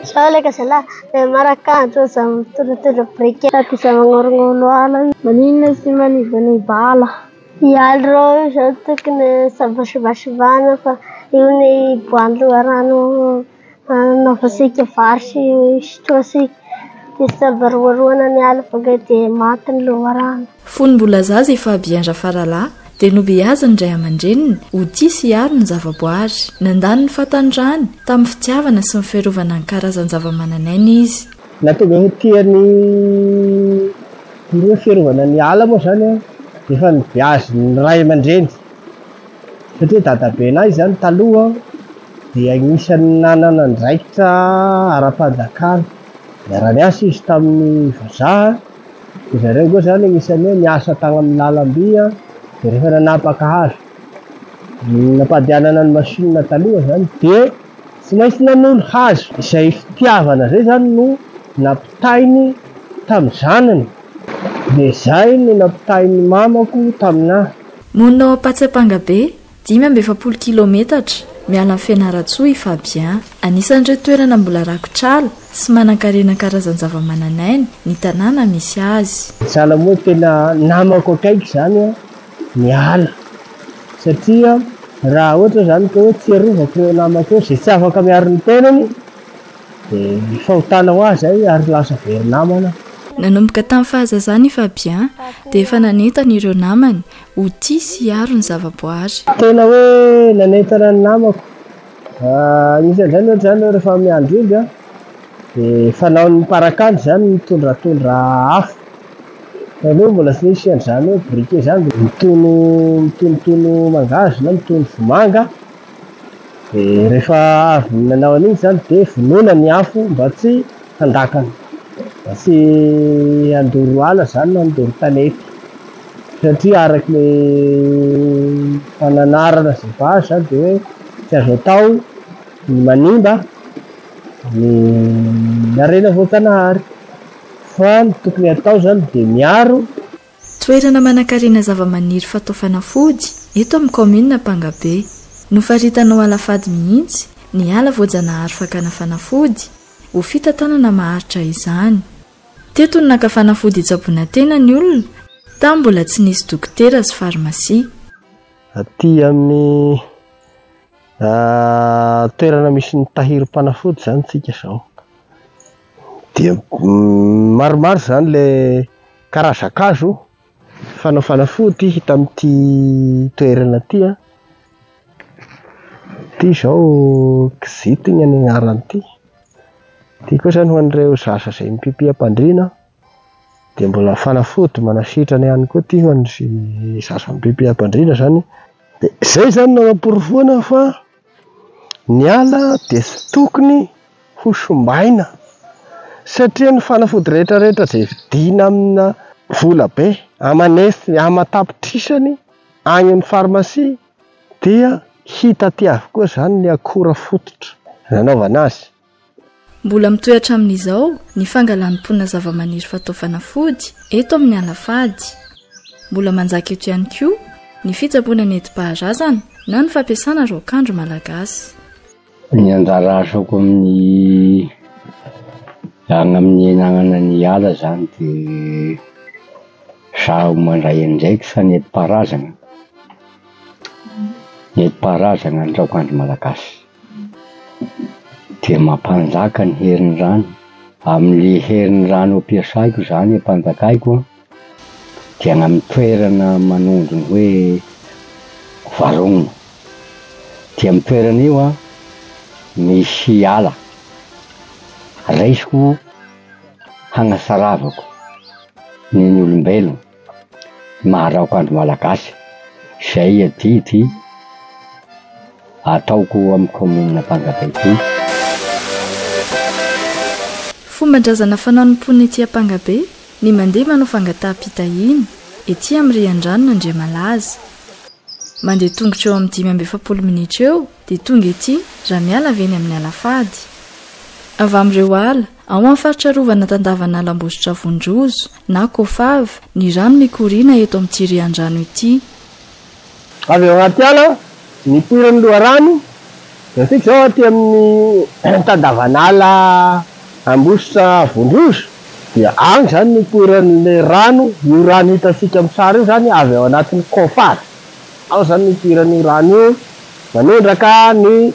Zao leka zalahy le marakandro za mitondratondra briquet sady za magnorognoro ala io. Maninona sy manimbanimba ala. Ny ala reo zao tokony sambasambasivana fa io ny iboahan'ny loharano anaovantsika vary sy sotroantsika dia sambaroharoana ny ala bakeo dia maty ny loharano. Fony mbola zaza i Fabien Rafaralahy dia nobeazin'ny ray aman-dreniny ho tia sy hiaro ny zavaboary. Nandany ny fahatanorany tamin'ny fitiavana sy ny fiarovana ny karazan-javamananaina izy. Nahatonga ho tia ny ny hoe fiarovana ny ala moa izany dia efa nobeazin'ny ray aman-dreny satria dadabenay izany taloha dia anisan'ny nanana andraikitra ara-panjakana. Niara-niasa izy tamin'ny vazaha. Dia zareo koa zany anisan'ny hoe niasa tany amin'ny lalamby an, dia rehefa nanapaka hazo, nampandehanana ny machine taloha zany dia tsy maintsy nanolo hazo. Izay fitiavana izay zany no nampitainy tamin'ny zanany, dia izay no nampitain'ny mamako taminà. Monina ao Ampatsiampangabe, 45 kilaometatra miala an'i Fianarantsoa i Fabien. Anisan'ireo toerana mbola rakotr'ala sy manankarena karazan-javamananaina ny tanàna misy azy. Sahala moa tena namako akaiky izany ny ala satria raha ohatra izany ka hoe tsy arovako ireo namako ireo izay tsy afaka miaro ny tenany dia fahotana ho ahy izay ary lasa very namana. Nanomboka tamin'ny fahazazany i Fabien dia efa nanentana ireo namany ho tia sy hiaro ny zavaboary. Tena hoe nanentana ny namako. Anisan'izany ohatra izany rehefa miandry omby an, dia fanaon'ny mparakanto izany ny mitondratondra afo. Taloha mbola tsy nisy an'izany hoe briquet izany dia mitono mitonotono mangahazo na mitono vomanga. Dia rehefa avy nanao an'iny izany dia vonoina ny afo mba tsy handakana, mba tsy handoro ala izany na handoro tanety. Satria araka ny fananarana izay efa azo izany dia hoe tsy azo atao ny manimba ny harena voajanahary fa ny tokony atao izany dia miaro. Toerana manankarena zavamaniry fatao fanafody eto amin'ny kaominina Ampangabe. Nofaritana ho ala fady mihitsy ny ala voajanahary fakana fanafody ho fitantanana maharitra izany. Teto no naka fanafody hitsaboana tena ny olona tamin'ny mbola tsy nisy dokotera sy farmasia. Aty amin'ny toerana misy ny tahirim-panafody izany isika izao. Dia maromaro izany ilay karazan-kazo fanao fanafody hita amin'ity toerana ity an. Ity izao kizitina ny anaran'ity. Ity koa izany ho an'ireo zaza izay mipipy am-pandriana dia mbola fanafody manasitrana ihany koa ity ho an'ny zaza mipipy am-pandriana izany. Dia izay izany no anaporofoana fa ny ala dia tsy tokony ho simbaina satria ny fanafody rehetra rehetra izay vidiana amina vola be aman'hetsiny aman-tapitrisany any amin'ny farmasia Dia hita aty avokoa izany ny akora fototra nanaovana azy. Mbola mitohy hatramin'izao ny fangalan'ny mponina zavamaniry fatao fanafody eto amin'ny ala fady. Mbola manjaka eto ihany koa ny fitsaboana nentim-paharazana na ny fampiasana raokandro malagasy. Ny anjara asako amin'ny agny amin'ny anagnana ny ala zany de zaho mandray andraikitra nentim-paharazana, nentim-paharazana ny raokandro malagasy de mampanjaka ny herin'ny rano, amin'le herin'ny rano ampiasaiko zany ampanjakaiko an. Dia any amin'ny toerana manondro ny hoe Varogno. Dia amin'ny toerana io an, misy ala raisiko hanasaravako ny ny olombelona, ny maha raokandro malagasy, izay adidy ataoko amin'ny kaominina Ampangabe ity. Fomban-drazana fanaon'ny mponina ety Ampangabe Ny mandeha manao fangataham-pitahiana ety amin'ny rian-dranon'Andriamalaza. Mandeha tongotra eo amin'ny 45 minitra eo dia tonga ety raha miala avy eny amin'ny Alafady. Avy amin'ireo ala ao amin'ny faritra arovana Tandavanala Ambositra Vondrozo na Cofave ny rano mikoriana eto amin'ity rian-drano ity. Avy ao anaty ala nipoiran'ny loharano. Isika izao aty amin'ny tandavanala Ambositra Vondrozo dia any izany no ipoiran'ilay rano, io rano hitantsika amin'ny sary io izany avy ao anatin'ny Kofar. Ao izany no ipoiran'io rano io, manondraka ny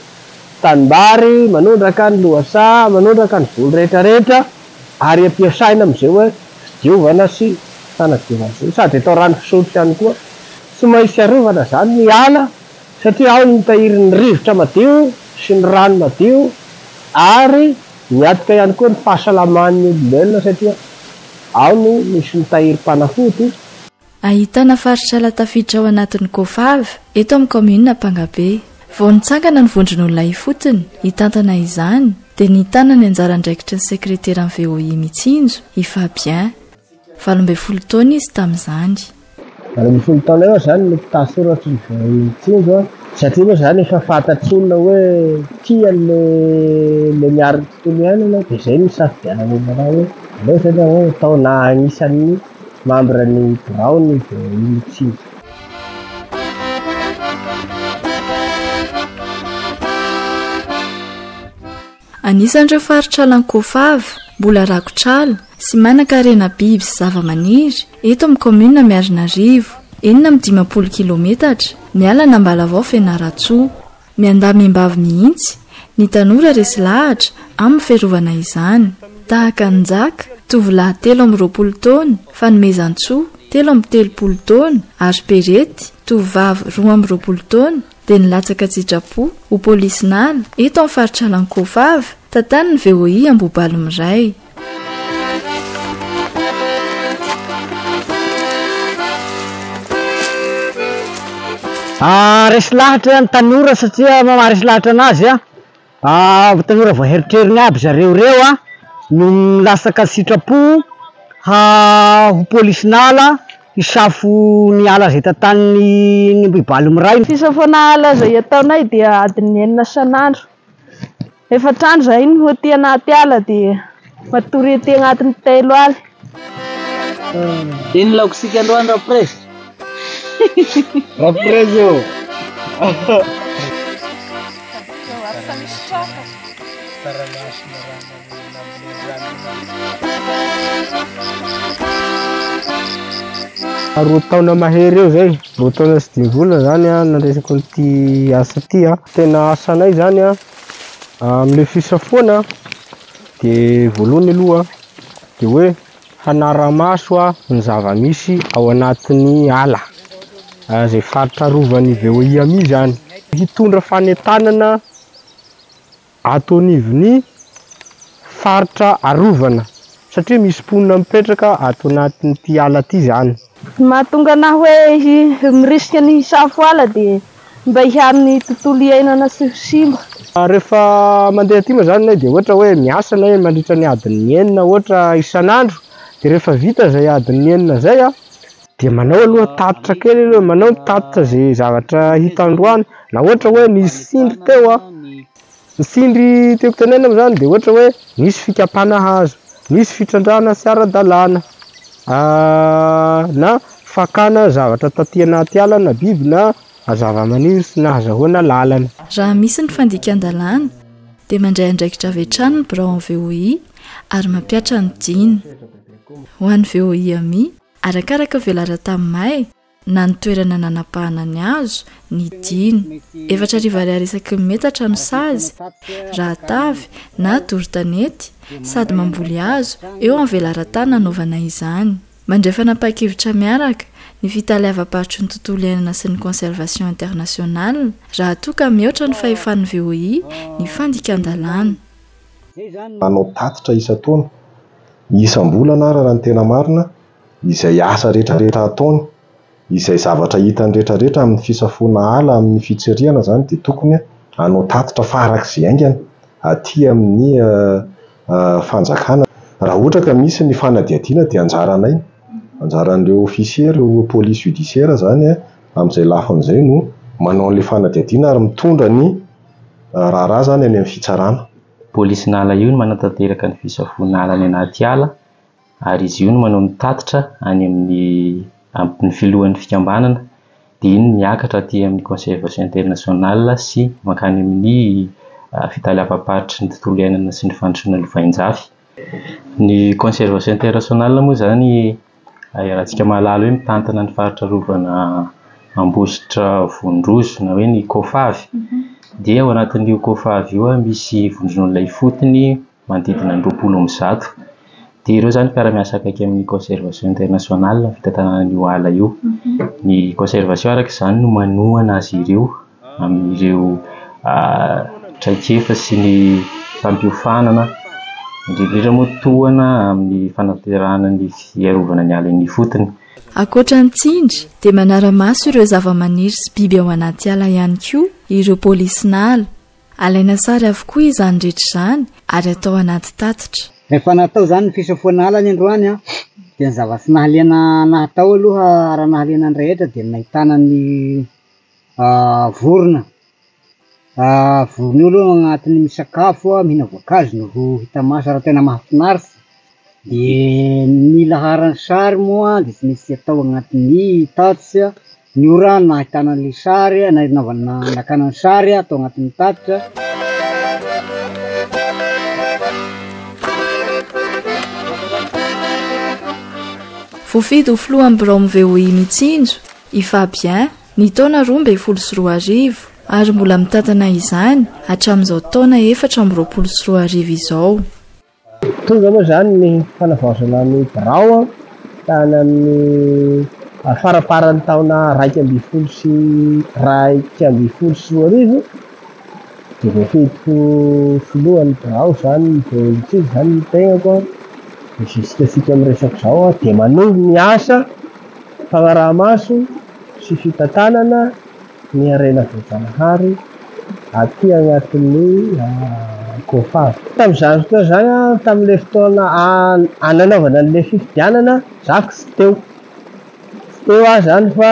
tanimbary, manondraka ny lohasaha, manondraka ny voly rehetra rehetra ary ampiasaina amin'izay hoe fidiovana sy fanadiovana voly sady atao rano fisotro ihany koa. Tsy maintsy arovana izany ny ala satria ao no mitahiry ny rivotra madio sy ny rano madio ary miantoka ihany koa ny fahasalaman'ny olombelona satria ao no misy ny tahirim-panafody. Ahitana faritr'ala tafiditra ao anatin'ny Cofave eto amin'ny kaominina Ampangabe. Vao nitsangana ny vondron'olona ifotony hitantana izany dia nitana ny anjara andraikitry ny sekreteran'ny VOI Mitsinjo i Fabien. 18 taona izy tamin'izany. 18 taona eo aho izany no mpitaha-soratry ny VOI Mitsinjo an. Satria moa izany efa fantatr'olona hoe tia an'ilay ilay miaro ny tontolo iainana dia izay no nisafidianan'olona anah hoe aleo izany aho atao na anisan'ny membre ny birao ny VOI Mitsinjo. Anisan'ireo faritra alan-kofava, mbola rakotr'ala sy manankarena biby sy zavamaniry eto amin'ny kaominina Miarinarivo, 56 kilometatra miala an'Ambalavao Fianarantsoa. Miandahy miambavy mihitsy ny tanora resy lahatra amin'ny fiarovana izany. Tahaka an'i Njaka, tovolahy 23 taona, Fanomezantsoa, 33 taona, ary Perety, tovovavy 22 taona, dia nilatsaka an-tsitrapo ho polisin'ala eto amin'ny faritra Alankofavy, tantanin'ny VOI Ambohibalimiray. Resy lahatra ny tanora satria maha-resy lahatra anazy an, tanora vao herotrerony aby zareo reo an no milatsaka an-tsitrapo ho polisin'ala Hisafo ny ala izay tantanin'ny Ambohibalimiray. Fisafoana ala izay ataonay dia adiny enina isan'andro. Efatra andro izahay no aty anaty ala dia matory aty agnatin'ny telo aly. Ino laokisika androany Raprezy? Raprezy ô! Roa taona mahery eo zay, roa taona sy dimy volana zany an nandraisako an'ity asa ity an. Tena asanay zany an amin'ilay fisafoana de voalohany aloha de hoe hanara-maso ny zava-misy ao anatin'ny ala, izay faritra arovan'ny VOI AMI zany. Hitondra fanentanana Ato anivon'ny faritra arovana satria misy mponina mipetraka ato anatin'ity ala ity izany. Ny mahatonga anah hoe mirisika ny hisafo ala dia mba hiaro ny tontolo iainana tsy ho simba. Rehefa mandeha aty moa izany nay dia ohatra hoe miasa nay mandritra ny adin'ny enina ohatra isan'andro dia rehefa vita izay adin'ny enina izay dia manao aloha tatitra kely aloha, manao ny tatitra izay zavatra hita androany na ohatra hoe nisy tsindry teo an, ny tsindry tiako tenenina moa zany dia ohatra hoe nisy fikapana hazo, nisy fitrandrahana tsy ara-dalàna, na fakana zavatra taty anaty ala na biby na zava-maniry tsy nahazahoana lalana. Raha misy ny fandikan-dalàna dia mandray andraikitra avy hatrany ny biraon'ny VOI ary mampihatra ny dina. Ho an'ny VOI ami, Arakaraka ny velaran-tany may na ny toerana nanapahana ny hazo, ny dina. 4000 ariary isaky ny metatra no sazy raha tavy na doro tanety sady mamboly hazo eo amin'ny velaran-tany nanaovana izany. Mandray fanapahan-kevitra miaraka ny fitaleavam-paritry ny tontolo iainana sy ny Conservation Internationale raha toa ka mihoatra ny fahefan'ny VOI ny fandikan-dalàna. Manao tatitra isan-taona, isam-bolana ary raha ny tena marina, izay asa rehetrarehetra ataony, izay zavatra hitany rehetrarehetra amin'ny fisafoana ala, amin'ny fitsirihana izany dia tokony hanao tatitra farak'izay haingana aty amin'ny fanjakana. Raha ohatra ka misy ny fanadihadiana dia anjaranay, anjaran'ireo officiers, ireo police judiciaire izany amin'izay lafiny izay no manao an'ilay fanadihadiana ary mitondra ny raharaha izany any amin'ny fitsarana. Polisin'ala io no manatanteraka ny fisafoana ala any anaty ala ary izy io no manao ny tatitra any amin'ny amin'ny filohan'ny fikambanana. Dia iny miakatra aty amin'ny Conservation Internationale sy mankany amin'ny fitaleavam-paritry ny tontolo iainana sy ny fandrosoana lovainjafy. Ny Conservation Internationale moa izany iarahantsika mahalala hoe mitantana ny faritra arovana Ambositra Vondrozo na hoe ny Cofavy. Dia ao anatin'io Cofavy io misy vondron'olona ifotony manodidina ny 120. Dia ireo izany mpiara-miasa akaiky amin'ny Conservation Internationale ny fitantanana an'io ala io. Ny Conservation araka izany no manohana azy ireo amin'ireo traikefa sy ny fampiofanana, indrindra indrindra moa tohana amin'ny fanatanterahana ny fiarovana ny ala eny ifotony. Ankoatra ny tsindry dia manara-maso ireo zavamaniry sy biby ao anaty ala ihany koa ireo polisin'ala. Alaina sary avokoa izany rehetra izany ary atao anaty tatitra. Rehefa natao izany ny fisafoana ala ny androany an, dia ny zavatra nahaliana anahy tao aloha raha nahaliana ny rehetra dia ny nahitana ny vorona. Vorona io aloha agnatin'ny misakafo, mihina voankazo no hita maso ary tena mahafinaritra. Dia ny laharan'ny sary moa dia tsy maintsy atao agnatin'ny tatitra, ny ora nahitana an'ilay sary, nanaovana nakana ny sary atao agnatin'ny tatitra. Voafidy ho filohan'ny biraon'ny VOI Mitsinjo i Fabien ny taona 2012 ary mbola mitantana izany hatramin'izao taona 2024 izao. Tonga moa izany ny fanavaozana ny birao tany amin'ny faramparan'ny taona 2011 dia voafidy ho filohan'ny birao izany vao intsony izany ny tenako dia jusqu'à isika miresaka izao dia manohy ny asa fanaraha-maso sy fitantanana ny harena voajanahary aty agnatin'ny Cofaf. Tamin'izany fotoana izany aho, tamin'ilay fotoana nanaovana an'ilay fifidianana, za tsy teo. Tsy teo aho izany fa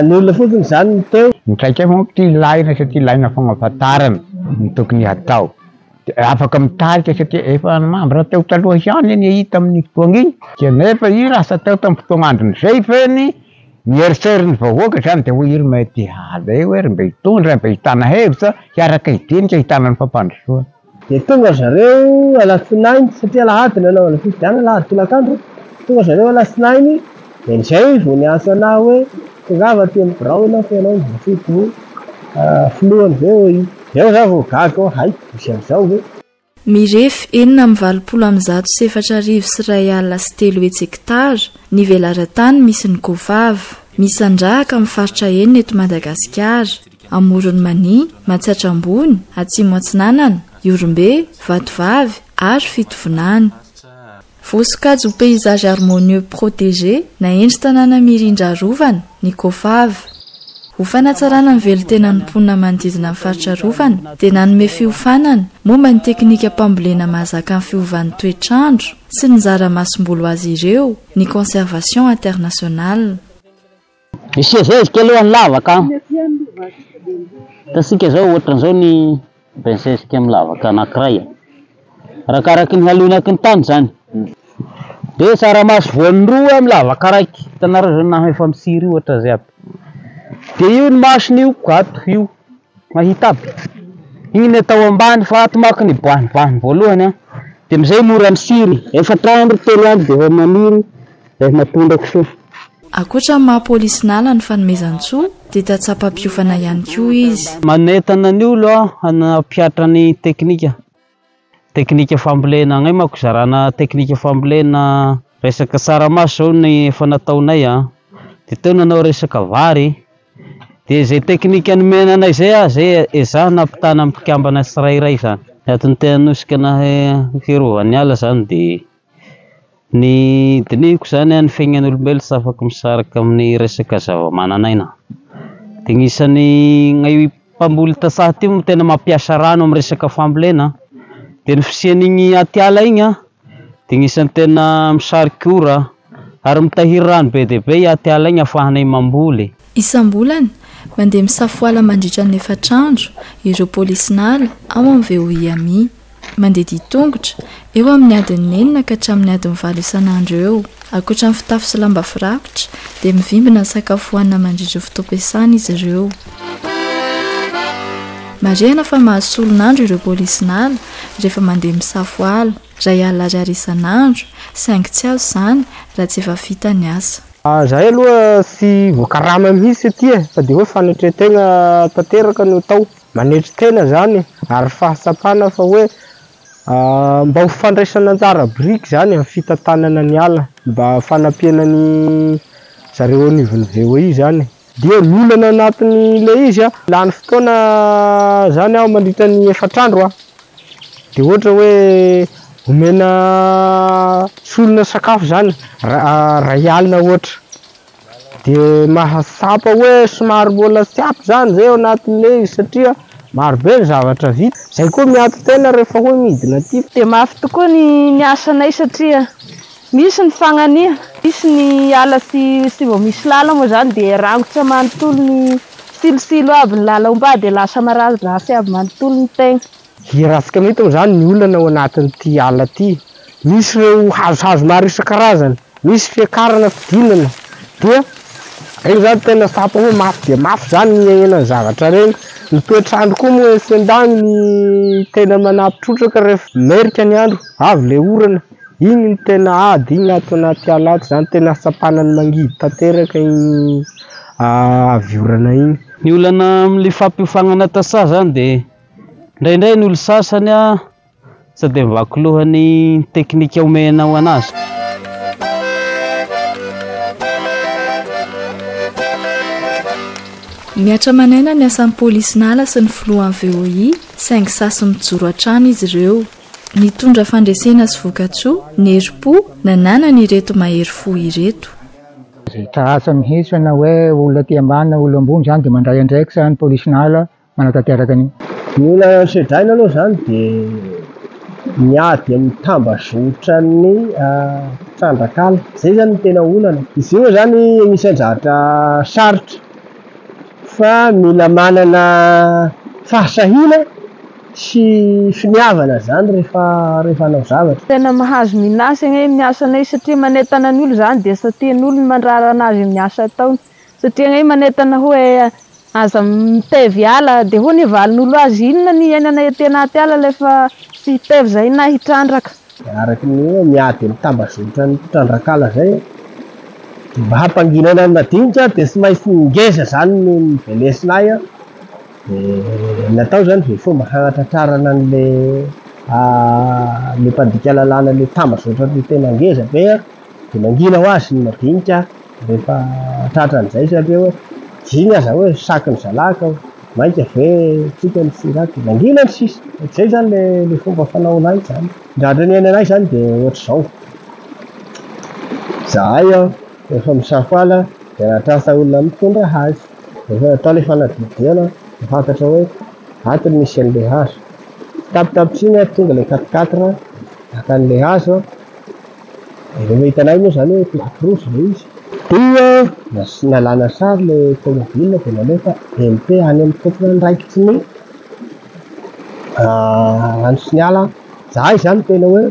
ny olona fotsiny izany no teo. Ny traikefa manko ty ilaina satria ilaina fagnafantarana ny tokony hatao. Dia afaka mitarika satria efa ny membre teo taloha ihany anie hita amin'ny fotoagna igny. Kanefa i lasa teo tamin'ny fotoagn'andron'izay feny ny eritrerin'ny vahoaka zany dia hoy iry mety aleo ery mba hitondra mba hitana hevitra hiaraka hidinika hitana ny fampandrosoana. Dia tonga zareo alatsinainy satria alahady no nanaovana fifidianana, alahady tolakandro, tonga zareo alatsinainy dia izay vao niantso anah hoe tongava aty amin'ny birao ianao fa ianao no voafidy ho filohan'ny VOI. Eo za vao gaga hoe hay misy an'izao ve? Mirefy 386 hektara ny velaran-tany misy ny Cofava. Misandrahaka amin'ny faritra enina eto Madagasikara, Amoron'i Mania, Matsiatra Ambony, Atsimo Atsinanana, Ihorombe, Vatovavy ary Fitovinany. Voasokajy ho paysage harmonieux protégé na endri-tanàna mirindra arovana ny Cofava. Ho fanatsarana ny velon-tenan'ny mponina manodidina ny faritra arovana dia nanome fiofanana momba ny teknikam-pambolena mahazaka ny fiovan'ny toetr'andro sy nizara masomboly ho azy ireo ny Conservation Internationale. Misy zezika aloha ny lavaka an! Hitantsika zao ohatran'izao ny benzezika amin'ny lavaka anankiray an! Arakaraky ny halonaky ny tany zany. De tsaramaso voany roa amin'ny lavaka raiky, hitanareo zao naho efa mitsiry io ohatran'izay aby. De io ny masony io ato io, mahita aby. Igny ny atao ambany fa ato manko ny boahiboahiny voalohany an, de amizay mora mitsiry, efatra andro telo andro de efa maniry, efa matondraky soa. Ankoatra ny maha polisin'ala ny fanomezan-tsoa dia tantsaha mpampiofana ihany koa izy. Manentana ny olo aho hampihatra ny teknika, teknika fambolena, agnay manko zarana teknika fambolena resaka tsaramaso zao ny efa nataonay an, de teo nanao resaka vary, de zay teknika nomena anay zay ah zay ezahana ampitana amin'ny mpikambana tsirairay zany. Ny antony te hanosika anahy fiarovana ny ala zany de Ny dinihiko izany an, ny fiaignan'olombelo tsy afaka misaraka amin'ny resaka zava-manan'aina. Dia anisan'ny ny mpamboly tantsaha aty moa tena mampiasa rano amin'ny resaka fambolena, dia ny fisian'igny atiala igny an, dia anisan'ny tena misariky ora ary mitahiry rano be dia be i atiala igny ahafahanay mamboly. Isam-bolana, mandeha misafo ala mandritra ny efatra andro ireo polisin'ala ao amin'ny VOIAMI. Mandeha dian-tongotra, eo amin'ny adin'ny enina ka hatramin'ny adin'ny valo isan'andro eo. Ankoatra ny fitafy sy lamba firakotra, dia mivimbina ny sakafo hohanina mandritra ny fotoam-piasana izy ireo. Marihana fa mahazo solon'andro ireo polisin'ala rehefa mandeha misafo ala, iray alina ariary isan'andro, saingy tsy azo izany raha tsy efa vita ny asa. Zahay aloha tsy voakarama mihitsy aty e, fa dia hoe fanetren-tegna tanteraka no atao. Manetry tena zany ary fahatsapana fa hoe mba ho fandraisana anjara biriky zany amin'ny fitantanana ny ala, mba fanampiana ny zareo anivon'ny VOI zany. Dia ny olana anatin'ilay izy an, lany fotoana zany aho mandritra ny efatr'andro an, dia ohatra hoe omena solona sakafo zany ray alina ohatra. Dia mahatsapa hoe somary mbola tsy ampy zany zay ao anatin'ilay izy satria maro be ny zavatra vita. Zay koa miato tena rehefa hoe midina aty. Dia mafy tokoa ny ny asanay satria misy ny fagnania, misy ny ala sy sy vao misy lala moa zany dia rangotra manontolo ny silosilo aby ny lala omba dia lasa mararirasy aby manontolo ny tegna. Hiaratsika mihitsy moa zany ny olana ao anatin'ity ala ity. Misy ireo hazohazo maro isan-karazany, misy fiakarana fidinana dia ireny zany tena tsapa hoe mafy dia mafy zany ny iainana ny zavatra ireny. Ny toetr'andro koa moa etsy an-daniny tena manampy trotraka rehefa merika ny andro, avy ilay orana, iny no tena ady, iny ato anaty ala ato zany tena ahatsapana ny mangidy tanteraka iny avy orana iny. Ny olana amin'ilay fampiofagnana tantsaha zany dia indraindray ny olo sasany an Sao dia mivaky loha ny teknika omenao anazy. Mihatra aman'aina ny asan'ny polisin'ala sy ny filohan'ny VOI saingy sahy sy mijoro hatrany izy ireo. Nitondra fandresena sy vokatsoa ny herim-po nananan'ireto mahery fo ireto. Izay tratra mihitsy na hoe olona aty ambany na olona ambony izany dia mandray andraikitra ny polisin'ala manatanteraka an'io. Ny olana sedraina aloha izany dia ny ady amin'ny tambazotran'ny mpitrandraka ala. Izay izany no tena olana. Izy io moa izany anisan'ny zavatra sarotra fa mila manana fahasahiana sy finiavana izany rehefa rehefa hanao zavatra. Tena mahazo menace anie ny asanay satria manentana ny olo izany dia tsy tian'olo ny mandrara anazy amin'ny asa ataony satria anie manentana hoe Aza mitevy ala dia hoy ny valin'olo azy inona ny iainana ety anaty ala ilay fa tsy hitevy zay na hitrandraka. Araka ny hoe miady amin'ny tambazotran'ny mpitrandraka ala izay dia mba hampanginana ny madinika dia tsy maintsy ny ngeza izany no novelesinay an, dia ny atao izany dia fomba hanatratrarana an'ilay ilay mpandika lalàna ilay tambazotra ilay tena ngeza be an, dia mangina ho azy ny madinika. Rehefa tratran'izay satria hoe iny aza hoe saky ny zalahy ka mainka ve tsika no tsy raha dia mangina ny sisa. Ohatr'izay izany le le fomba fanaonay izany. Ny zavatra niainanay izany dia ohatr'izao, izahay an rehefa misafo ala dia nahatratra olona mitondra hazo, rehefa natao ilay fanadihadiana dia fantatra hoe ato no misy an'ilay hazo. Tsitapitapitr'iny an tonga ilay quatre quatre naka an'ilay hazo an. Rehefa hitanay moa izany hoe plaque rouge ilay izy dia nalana sary ilay tomobile dia nalefa MP any amin'ny tompon'andraikitry ny rano sy ny ala. Izahay izany tena hoe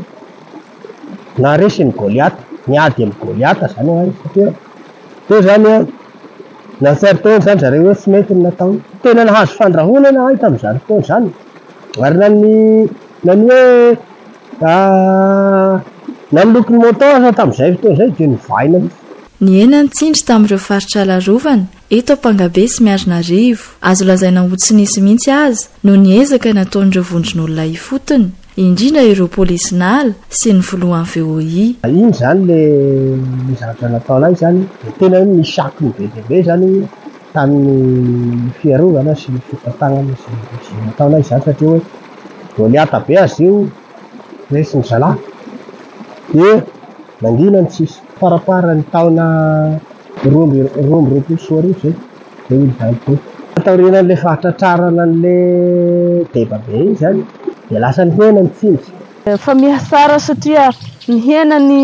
naharesy an'i Goliata, niady amin'i Goliata izany aho satria teo izany an, nahatsiaro tena izany zareo hoe tsy mety ny nataony. Tena nahazo fandrahonana aho tamin'izany fotoana izany ary na ny na ny hoe Na ny lokon'ny moto aza tamin'izay fotoana izay dia novaina mihitsy. Nihena ny tsindry tamin'ireo faritra ala arovana, eto Ampangabe sy Miarinarivo. Azo lazaina ho tsy nisy mihitsy aza, noho ny ezaka nataon'ireo vondron'olona ifotony, indrindra ireo polisin'ala sy ny filohan'ny VOI. Iny izany ilay zavatra nataonay izany, dia tena hoe nisy akony be dia be izany tamin'ny fiarovana sy ny fitantanana izay nataonay izany satria hoe Goliata be azy io resin'ny zalahy dia nangina ny tsisy. Faramparan'ny taona 2022 izay, 2022. Taorianan'ilay fahatratrarana an'ilay deba be iny izany dia lasa nihena ny tsindry. Efa mihatsara satria mihena ny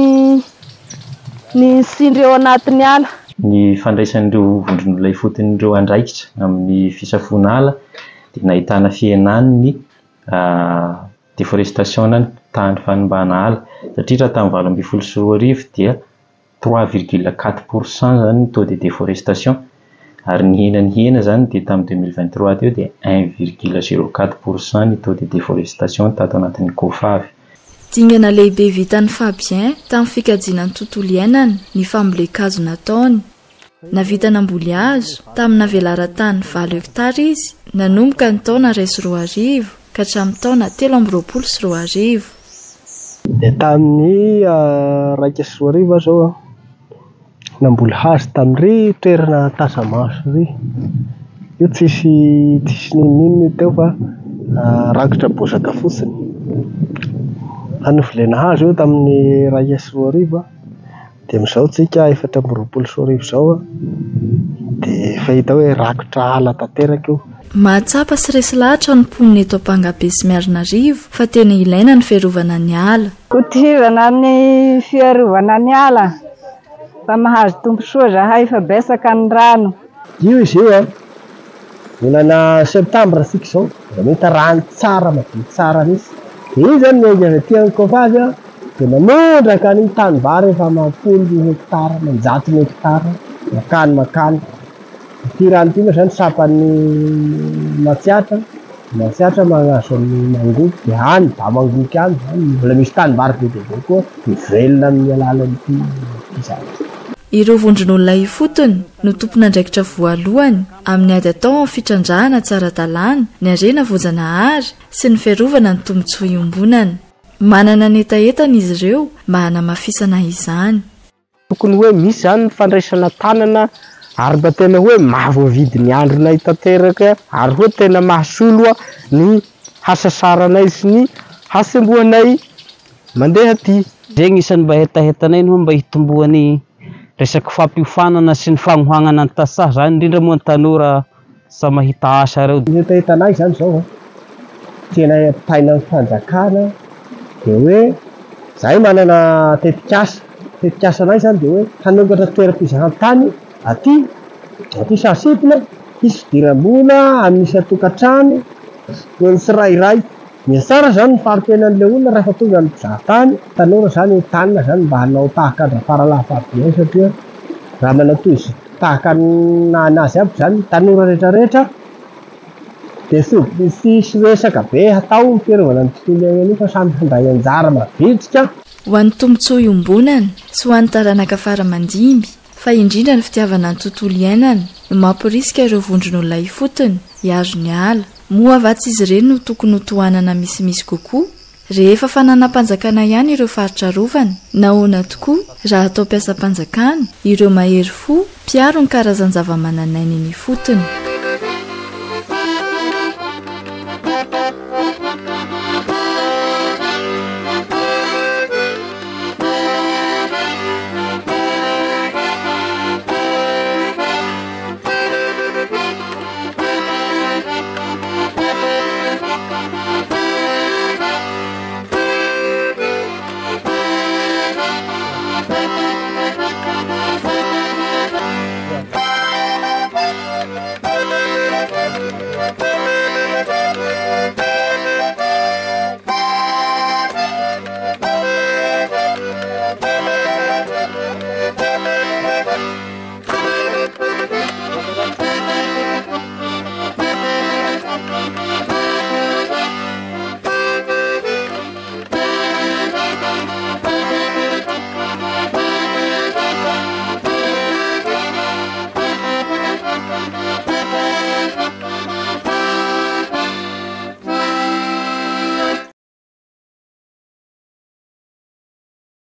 ny tsindry ao anatin'ny ala. Ny fandraisan'ireo vondron'olona ifotony ireo andraikitra amin'ny fisafoana ala dia nahitana fihenan'ny. déforestation na ny tahan'ny fanimbana ala satria raha tamin'ny 2018 dia 3,4 pour cent izany ny taux de déforestation ary nihena nihena izany dia tamin'ny 2023 teo dia 1,04 pour cent ny taux de déforestation tato anatin'ny Cofavy. Dingana lehibe vitan'i Fabien tamin'ny fikajiana ny tontolo iainana ny fambolen-kazo nataony. Nahavita namboly hazo tamina velaran-tany valo hektara izy nanomboka ny taona 2001 ka hatramin'ny taona 2023. Dia tamin'ny 2001 aho izao namboly hazo tamin'iry toerana taza-maso iry. Io tsisy tsisy n'inon'inona io teo fa rakotra bozaka fotsiny. Fa novolena hazo io tamin'ny 2001. Dia amin'izao tsika 2024 izao dia efa hita hoe rakotra ala tanteraka io. Mahatsapa sy resy lahatra ny mponina eto Ampangabe sy Miarinarivo fa tena ilaina ny fiarovana ny ala. Hotohizana ny fiarovana ny ala fa mahazo tombontsoa zahay fa betsaka ny rano. Io izy io an! Volana septambra isika izao dia mahita rano tsara madio tsara mihitsy. Dia iny izany miainga avy aty Ankofazy an, dia manondraka an'iny tanimbary efa amam-polony hektara, aman-jatony hektara, mankany mankany. Ity rano ity moa izany sampan'ny Matsiatra, Matsiatra mahazo an'i Mangoky dia any Damangoky any izany mbola misy tanimbary be dia be koa mivelona amin'ny alalan'ity zavatra ity. Ireo vondron'olona ifotony no tompon'andraikitra voalohany amin'ny ady atao amin'ny fitrandrahana tsy ara-dalàna ny harena voajanahary sy ny fiarovana ny tombontsoa iombonana. Manana ny hetahetany izy ireo mba hanamafisana izany. Tokony hoe misy izany ny fandraisana tanana ary mba tena hoe mahavoavidy ny andronay tanteraka ary hoe tena mahasolo ny hasasaranay sy ny hasembohanay mandeha aty. Zegny isan'ny mba hetahetanay ny hoe mba hitomboan'ny resaky fampiofanana sy ny fagnohagnana ny tantsaha zany indrindra moa ny tanora samy mahita asa reo. Ny hetahetanay izany izao an, tena ampitaina amin'ny fanjakana dia hoe izahay manana tetikasa, tetikasanay izany dia hoe hanokatra toeram-pizahan-tany aty, aty Sahasipina, hisy fidiram-bola amin'ny isan-tokantrano ho an'ny tsirairay. Mihatsara izany ny fari-piainan'ilay olona rehefa tonga ny mpizahatany. Tanora izany entanina izany mba hanao tahaka an-dRafaralahy Fabien satria raha manao toy izy tahaka an'azy aby izany ny tanora rehetra rehetra dia tsy hisy resaka be hatao ny fiarovana ny tontolo iainana io fa samy handray anjara mavitrika. Ho an'ny tombontsoa iombonana sy ho an'ny taranaka fara aman-dimby fa indrindra ny fitiavana ny tontolo iainana no mamporisika ireo vondron'olona ifotony hiaro ny ala. Moa va tsy izy ireny no tokony ho tohanana misimisy kokoa? Rehefa fananam-panjakana ihany ireo faritra arovana, nahoana tokoa raha atao mpiasam-panjakana ireo mahery fo mpiaro ny karazan-javamananaina eny ifotony?